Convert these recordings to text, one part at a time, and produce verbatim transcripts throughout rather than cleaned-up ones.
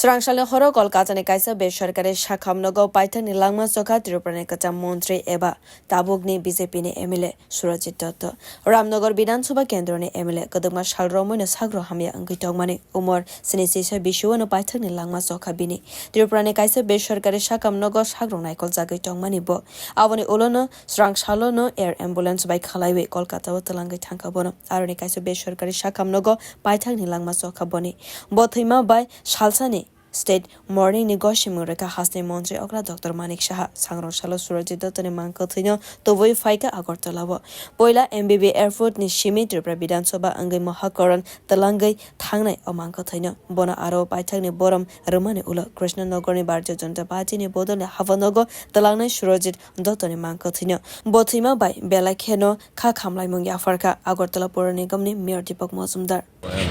Srangsalni horo Kolkatani kaisa besorkari sakham nogo paithakni langma chokha Tripurani kwcham montri eba tabukni B J P ni M L A Surajit Dotto. Ramnagar Bidhan Sabha kendroni M L A kwdwkma sal romwino sagro hamya wngwi tongmani umor sini sisa bisuono paithakni langma chokha bini. Tripurani kaisa besorkari sakham nogo sagro naikol jagwi tongmani bo. Aboni ulono srangsalono air ambulance bai khalaiwi Kolkata o twlangwi thangkha bono. Aroni kaisa besorkari sakham nogo paithakni langma chokha boni. Bo thwima bai salsani state morning ni gosimung rwkha hasni montri okra Doctor Manik Saha. Sangrong salo Surajit Dotto ni mang kwthwino tubui phaikha Agartala o. Poila M B B airport ni simi Tripura Bidhan Sabha wngwi Mohakoron twlangwi thangnai o mang kwthwino. Bono aro paithakni borom rwmani ulo Krishnanagar ni Bharatiya Janata Party ni bodol ni hapanogo twlangnai Surajit Dotto ni mang kwthwino. Bo thwima bai belai kheno kha khamlaimung yapharkha Agartala Pura Nigam ni Mayor Deepak Majumdar.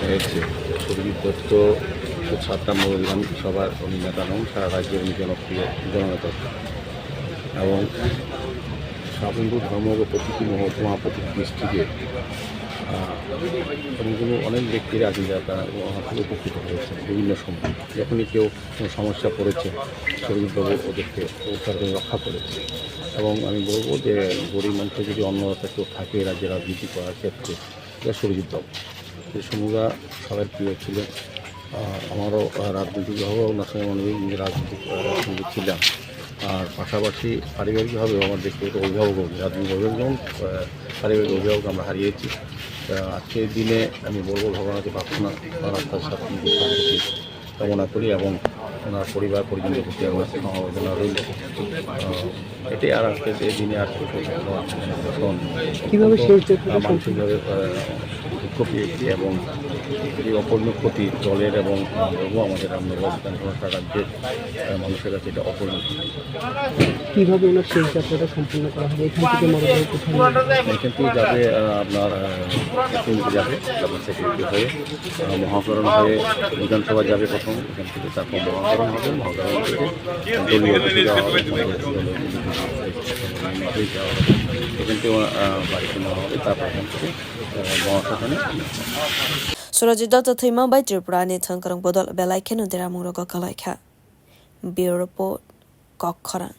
হয়েছে। সুরজিৎ দত্ত সাতটা মৌলভী বিধানসভার উনি নেতা নন, সারা রাজ্যে উনি জনপ্রিয় জননেতা। এবং স্বাধীনপুর ধর্মনগর প্রতিটি মহকুমা, প্রতিটি ডিস্ট্রিক্টে, আহ, কোনো কোনো অনেক ব্যক্তিরা আছেন, যারা তারা ওনার থেকে উপকৃত হয়েছে বিভিন্ন সময়। যখনই কেউ কোনো সমস্যা পড়েছে, সুরজিৎ বাবু ওদেরকে উদ্ধার করে রক্ষা করেছে। এবং আমি বলবো যে গরিব মানুষের যদি অন্নদাতা কেউ থাকে রাজ্যে রাজনীতি করার ক্ষেত্রে, এটা সুরজিৎ বাবু। যে সমুদা সবার প্রিয় ছিলেন। আহ, আমারও, আহ, রাজনৈতিকভাবেও ওনার সঙ্গে মনে হয় যে রাজনৈতিক, আহ, সঙ্গে ছিলাম। আর পাশাপাশি পারিবারিকভাবেও আমার ব্যক্তিগত অভিভাবক, রাজনৈতিক অভিভাবক যেমন, আহ, পারিবারিক অভিভাবক আমরা হারিয়েছি। আহ, আজকের দিনে আমি বলবো ভগবানকে প্রার্থনা, তার আত্মার শান্তি কামনা করি এবং ওনার পরিবার পরিজনদের প্রতি আমার সমবেদনা রইল। আহ, এটাই আর আজকে এই দিনে আর কি বলবো, এখন কিভাবে সেই অত্যন্ত, আহ, মানসিকভাবে, আহ, দুঃখ পেয়েছি এবং এই অপূর্ণ ক্ষতি দলের এবং, আহ, বলবো আমাদের রামনগর বিধানসভা রাজ্যের, আহ, মানুষের কাছে এটা অপূর্ণ ক্ষতি। কিভাবে ওনার শেষ যাত্রাটা সম্পন্ন করা হবে? এখান থেকে মরদেহ কোথায় নেওয়া হবে? এখান থেকে যাবে, আহ, আপনার, আহ, এখান থেকে যাবে, আপনার সেক্রেটারি হয়ে, আহ, মহাকরণ হয়ে বিধানসভা যাবে প্রথম, এখান থেকে তারপর মহাকরণ হবে, মহাকরণ থেকে দলীয় অফিসে যাওয়া হবে, দলীয় অফিসে যাওয়া হবে। এখান থেকে, আহ, বাড়িতে নেওয়া হবে, তারপর এখান থেকে, আহ, মহাশ্মশানে। Surajit Dotto thwima bai Tripura ni thwngkwrwng bodol belai kheno deramung rogo kwlai kha. Bureau Report, Kokkhorang.